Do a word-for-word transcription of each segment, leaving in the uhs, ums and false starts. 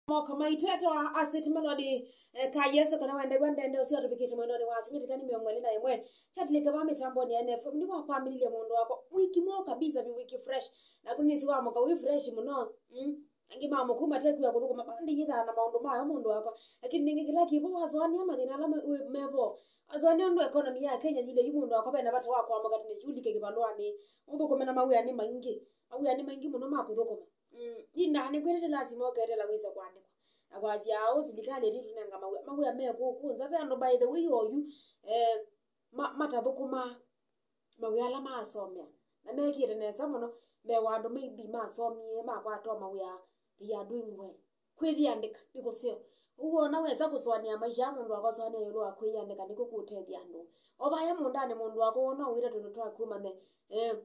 Moko maitũ etwa Asset Melody, eh, ka Yesu kana wendew'a ndende ũcio atũvikĩte mwendonĩ wa sinyirikani mĩongo ĩlĩ na ĩmwe. Chatilike va mĩtambonĩ ya N F M nĩ wakwamĩlilye mũndũ wakwa wiki mweũ kabisa, wĩ wiki fresh. Na kũnĩsi wa mũka wĩ fresh mũno. Mm. Angĩ ma mũkuma tekwia kũthũkũma, mandĩ yĩthaa na maũndũ mayo mũndũ wakwa. Lakini ningĩ kĩla kĩvo wasũanĩa mathĩna ala me- wĩ- mevo. Wasũanĩa ũndũ economy ya Kenya yĩle yu mũndũ wakwa vena vata wa kwamũka tene yu ũlike kĩvalũanĩ. Ũthũkũme na mawĩa nĩ maingĩ. Mawĩa nĩ maingĩ mũno ma kũthũkũma. Mm, ĩndĩ nĩkwĩtĩte lasima ũketela wĩse kũandĩkwa. Na kwasya aũ, silikalĩ ĩtĩtũnenga mawĩa, mawĩa me kũkũ nza. Ve andũ, by the way, oyu, eh, ma- matathũkũmaa mawĩa ala maasomea. Na mekĩte nesa mũno, me wa andũ maybe masomie, makwatwa mawĩa, they are doing well. Kwĩyĩandĩka nĩ kũseo. Ũu wona wesa kũsũanĩa maisha ya mũndũ wakwa, sũanĩa ĩũlũ wa kwĩyĩandĩka nĩkw'o kũũtethya andũ. O vaya mũũndanĩ mũndũ wakwa wona ũwĩta tũndũ twaku ũmanye, eh,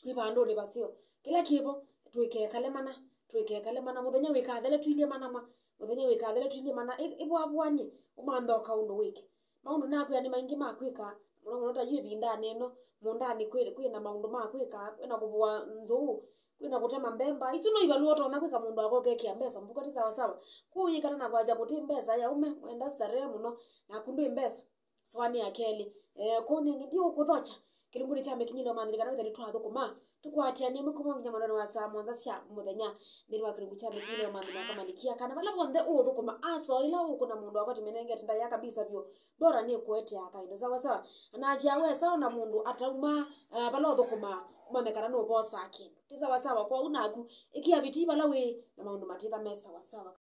wĩ vandũnĩ vaseo. Kĩla kĩvo, tũikekale mana, tũikekale mana. Mũthenya wĩkathele tũilye mana ma, mũthenya wĩkathele tũilye mana, ĩ- ĩvũavũanĩ, ũmantha o kaũndũ wĩke. Maũndũ nakwĩa nĩ maingĩ ma kwĩka, mũno mũno ta yu ĩvindanĩ ĩno, mũũndanĩ kwĩ, kwĩ na maũndũ ma kwĩka, kwĩ na kũvũa nzũũ, kwĩ na kũtema mbemba. Isu no ivalũa ũtonya kwĩka mũndũ akokekia mbesa mvuko, ti sawa sawa. Kũu yĩkana na kwasya kũtĩ mbesa ya ũme, wenda starehe mũno, naku ndwĩ mbesa. Sũanĩa kelĩ. Eh, kũu nĩngĩ ndiũkũthokya. Kĩlungunĩ kya mĩkinyĩle ũmanthĩlĩ kana wĩthe nĩtwathũkũma. Tũkwatĩanĩe mwĩkumo nginya mwendonĩ wa saa mũonza sya mũthenya. Nthĩnĩ wa kĩlungu kya mĩkinyĩle ũmanthĩlĩ makwa malikia. Kana vala vonthe ũũthũkũma, asoa ĩla ũkũna mũndũ wakwa tũmenengete ndaĩa kabisa vyũ. Bora nĩ kũetea kaindo sawa sawa. Na nasya wesa ona mũndũ atauma, eh, vala ũthũkũma, ũmanye kana nũvosaa kĩndũ. Ti sawa sawa, kwoou naku, ĩkĩa vitii vala wĩ, na maũndũ matitha me sawa sawa.